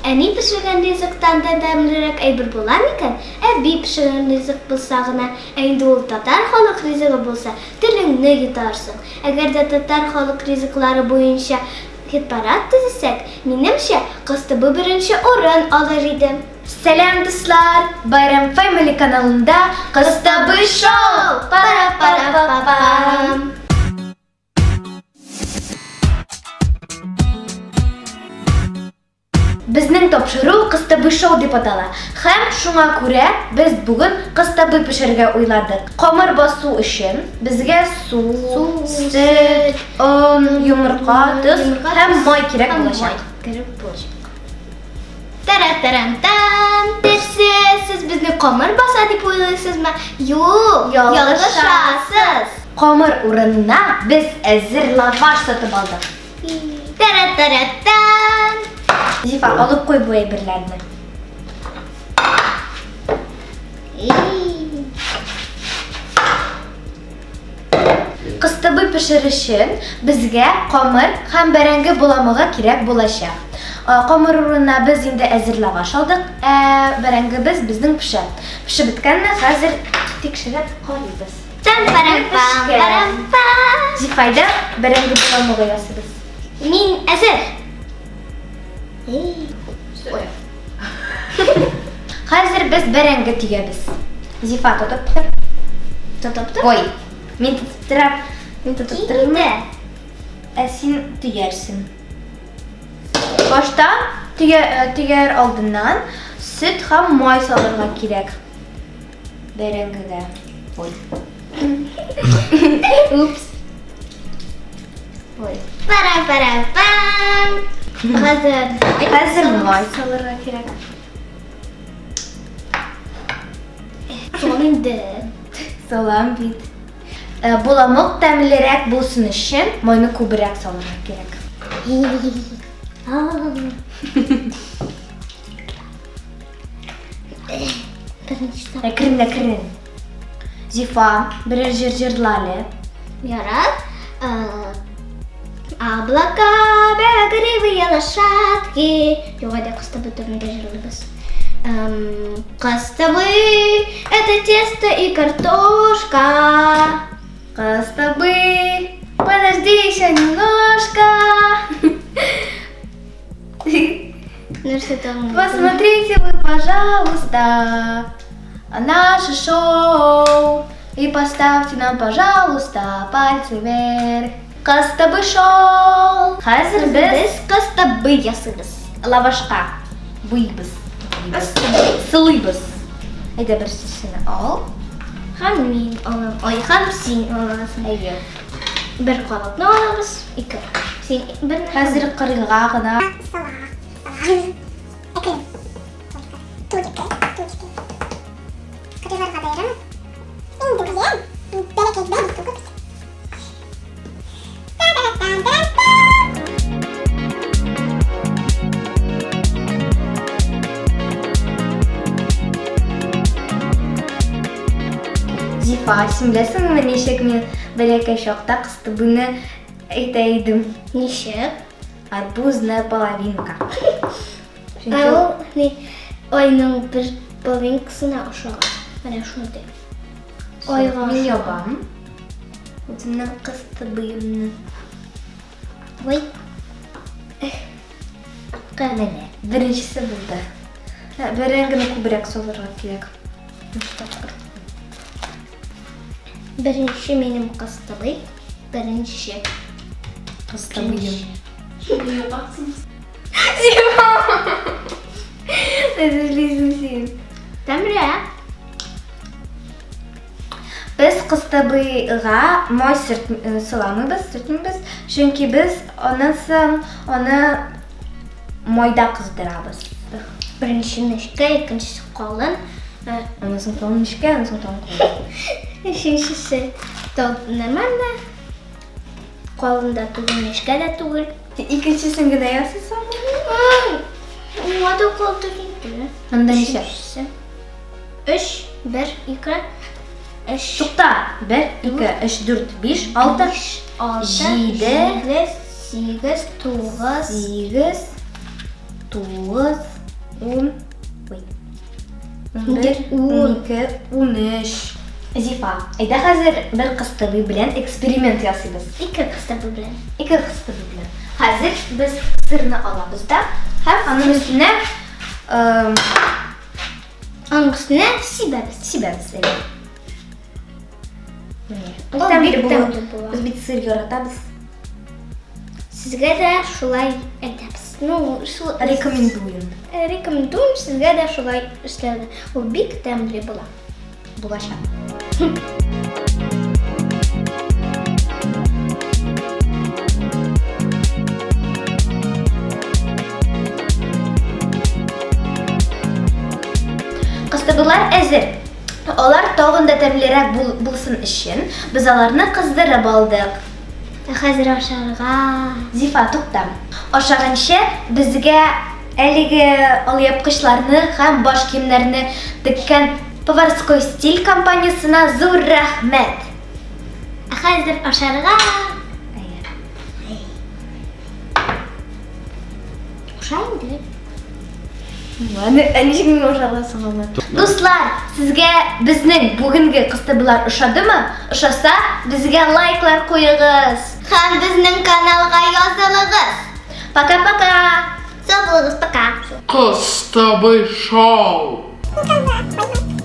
Әни пешергән ризыктан да тәмлерәк әйбер була микән? Әби пешергән ризык булса гына, ә инде ул татар халык ризыгы булса, телеңне йотарсың. Әгәр дә татар халык ризыклары буенча хит-парад төзесәк, минемчә, Кыстыбый беренче урын алыр иде. Сәлам, дуслар! Байрам Family каналында Кыстыбый шоу! Пара-пара-па-пам! Безнең тапшыру Кыстыбый шоу дип атала. Һәм шуңа күрә без бүген кыстыбый пешерергә уйладык. Камыр басу өчен безгә су, сөт, он, йомырка, тоз һәм май кирәк булачак. Кирәк булачак. Тара-тарам-там! Нәрсә, сез безне камыр баса дип уйлыйсызмы? Юк, ялгышасыз. Камыр урынына без әзер лаваш сатып алдык. Тара-тара-тан! Зифа, алып куй бу әйберләрне. Кыстыбый пешер өчен безгә камыр һәм бәрәңге боламыгы кирәк булачак. Камыр урынына без инде әзер лаваш алдык, ә бәрәңгебез безнең пешә. Пешеп беткәнме, хәзер тикшереп карыйбыз. Пам-парам-пам-парам-пам. Зифайда бәрәңге боламыгы ясыйбыз. Мин әзер. Хәзер без бәрәңге төябез. Зифа тотып тор. Тотып тор. Ой, мин тотып торам. Мин тотып торам. Ә син төярсең. Башта төяр алдыннан сөт һәм май салырга кирәк. Бәрәңгегә. Ой. Упс. Ой. Пара-пара-пам. Хәзер Хәзер май салырга кирәк. Сал инде. Салам бит. Э, боламык тәмлерәк булсын өчен майны күбрәк салырга кирәк. Әкрен, әкрен. Зифа, берәр җыр җырла әле. Ярар. Облака, белогривые лошадки. Юк, әйдә Кыстыбый турында җырлыйбыз. Кыстыбый, это тесто и картошка. Кыстыбый, подожди еще немножко. Нәрсә тагын? Посмотрите вы, пожалуйста, наше шоу. И поставьте нам, пожалуйста, пальцы вверх. Кыстыбый шоу. Хәзер без Без кыстыбый ясыйбыз. лавашка буйбыз. Сылыйбыз. Әйдә берсен ал. Һәм мин алам. Ой, һәм син аласың. Әйе. Бер кабакны алабыз, ике. Син бер Хәзер кырыйга гына. Зифа, син беләсеңме, ничек мин бәләкәй чакта кыстыбыйны әйтә идем? Ничек? Арбузная половинка. Ә ул ни айның бер половинкасына ошаган. Менә шундый. Айга. Мин ябам. Үземнең кыстыбыемны. Ой. Менә, беренчесе булды. Бәрәңгене күбрәк салырга кирәк. Беренче минем кыстыбый. Беренче. Кыстыбыем. Әзерлисең син. Тәмле. Без кыстыбыйга май сыламыйбыз, сөртмибез, чөнки без аннан соң аны майда кыздырабыз. Беренче нечкә, икенчесе калын. Аннан соң тагын нечкә, аннан соң тагын калын. Өченчесе нормально. Калын да түгел, нечкә дә түгел. Икенчесен генә ясыйсың. Миңа да калды инде. Монда ничә? Өченчесе. Өч, бер, ике, өч. Тукта. Бер, ике, өч, дүрт, биш, алты. Биш. 6, Җиде. 7, 8, 9, 8, 9, 10, ой. 11, 12, 13. Зифа, әйдә хәзер бер кыстыбый белән эксперимент ясыйбыз. Ике кыстыбый белән. Ике кыстыбый белән. Хәзер без сырны алабыз да һәм аның өстенә Аның өстенә сибәбез. Сибәбез, әйе. Менә. Ул Тәмле бик була. тәмле була. Без бит сыр яратабыз. Сезгә дә шулай әйтәбез. Ну, шул Рекомендуем. Рекомендуем сезгә дә шулай эшләргә. Ул бик тәмле була. Булачак. Кыстыбылар әзер. Алар тагын да тәмлерәк булсын өчен без аларны кыздырып алдык. Ә хәзер ашарга. Зифа, тукта. Ашаганчы безгә әлеге алъяпкычларны һәм баш киемнәрне теккән Поварской стиль компаниясенә зур рәхмәт. Ә хәзер ашарга. Аша инде. Ә ничек мин ашарга соң аны? Дуслар, сезгә безнең бүгенге кыстыбылар ошадымы? Ошаса, безгә лайклар куегыз. Һәм безнең каналга язылыгыз. Пока-пока! Сау булыгыз, пока. Кыстыбый шоу. Пока.